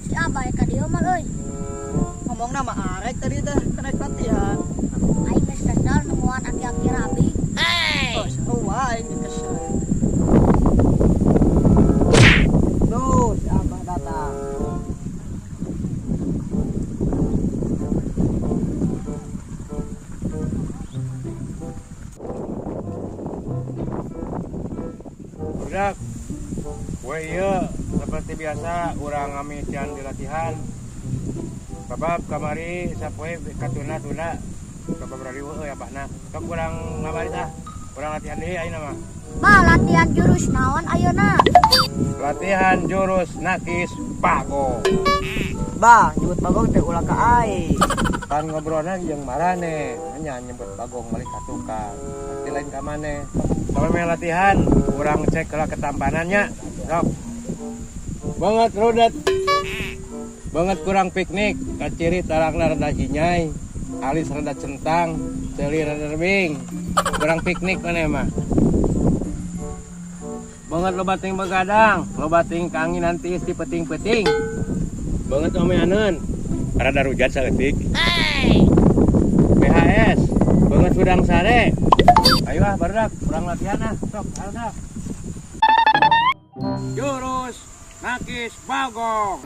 Si Abah ka dieu mah euy. Ngomongna mah arek tadi teh kena latihan. Aing geus kesel nungguan aki-aki rabi. Oh, sarua aing ge kesel. Tuh, si Abah datang. Budak, we ieu seperti biasa urang ngamitian di latihan. Babab kamari sapoe katuna-tuna babab riweuh euy abahna. Sok urang ngabarit ah. Urang latihan deui ayeuna mah. Bah, latihan jurus naon ayeuna? Latihan jurus nakis bagong. Bah, nyebut bagong teh ulah ka aing. Pan ngobrolna jeung marane, nya nyebut bagong balik ka tukang. Pasti lain ka maneh. Sampai latihan, urang cek heula ketampanannya. Sok. Banget rudet. Banget kurang piknik, kaciri tarangna rada hinyai, alis rada centang, ceuli rada rebing. Kurang piknik maneh mah. Banget loba ting begadang, loba ting kanginan tiis di peting-peting. Banget omeaneun, rada rujat saeutik. BHS, banget hudang sare. Ayo ah barudak, kurang latihan ah, sok barudak. Jurus nakis bagong.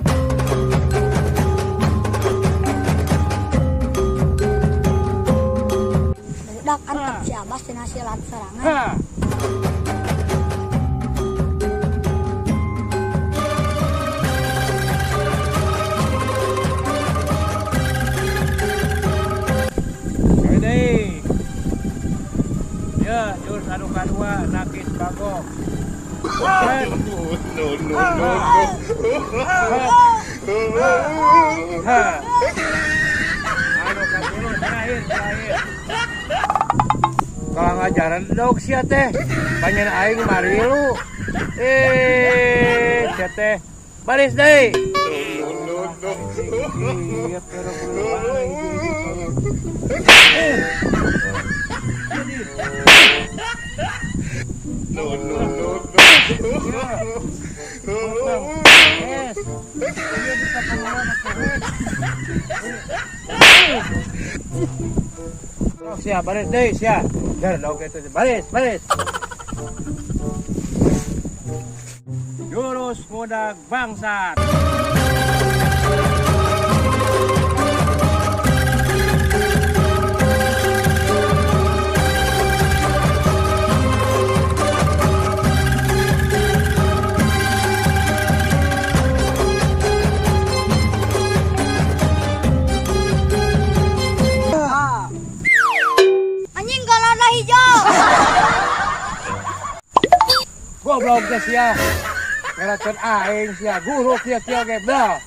Budak antep si Abah cenah silat sorangan. Ha. Ayo deui. Ya, jurus anu kadua nakis bagong. No, no, no, no. Ha. Anu katilu terakhir, terakhir. Kalau ngajaran dog sia teh, panyen aing marilu. Eh, sia teh. Baris deui. No, no, no. Iya, pero belum. No, no, no, no. Yes. Iya bisa pengeluaran Oh, sia baris deui sia. Jar dog itu baris, baris. Jurus muda bangsat. Ah, Anjing galada hijau. Goblok teh sia. Ngerakeun aing sia, guru kieu-kieu ge blah.